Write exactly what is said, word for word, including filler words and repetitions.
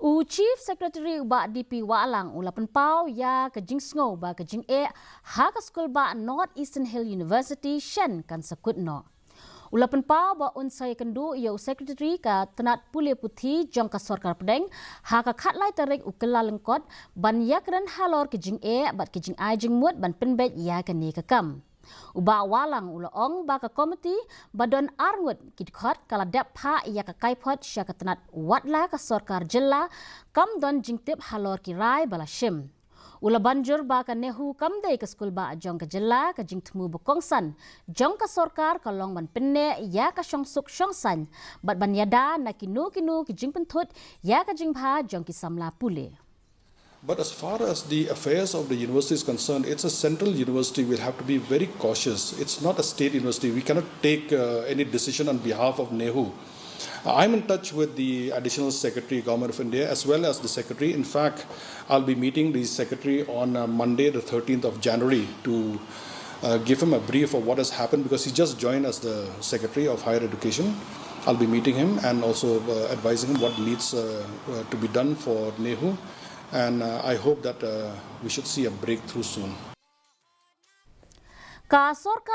U Chief Secretary u Bah D P Wahlang u la pynpaw ïa ka jingsngew ba ka jingeh ha ka skul bah North Eastern Hill University shen kan sa kut noh. U la pynpaw ba un sa ïakynduh ïa u Secretary ka tnat pule puthi jong ka sorkar pdeng ha ka khatlai tarik u Kyllalyngkot ban ïakren halor ka jingeh bad ka jingai jingmut ban pynbeit ïa kane ka kam. U Bah Wahlang u la ong ba ka komiti ba don arngut ki dkhot ka la dep phah ïa ka kaiphod sha ka tnat watla ka sorkar jylla kam don jingtip halor ki rai ba la shim. U la ban jur ba ka NEHU kam dei ka skul bah jong ka jylla, ka jingthmu ba kongsan jong ka sorkar ka long ban pynneh ïa ka shongsuk shongsaiñ bad ban ïada na kino kino ki jingpynthut ïa ka jingbha jong ki samla pule. But as far as the affairs of the university is concerned, it's a central university. We'll have to be very cautious. It's not a state university. We cannot take uh, any decision on behalf of NEHU. Uh, I'm in touch with the Additional Secretary, Government of India, as well as the Secretary. In fact, I'll be meeting the Secretary on uh, Monday, the thirteenth of January, to uh, give him a brief of what has happened because he just joined as the Secretary of Higher Education. I'll be meeting him and also uh, advising him what needs uh, uh, to be done for NEHU. And uh, I hope that uh, we should see a breakthrough soon. Ka sorkar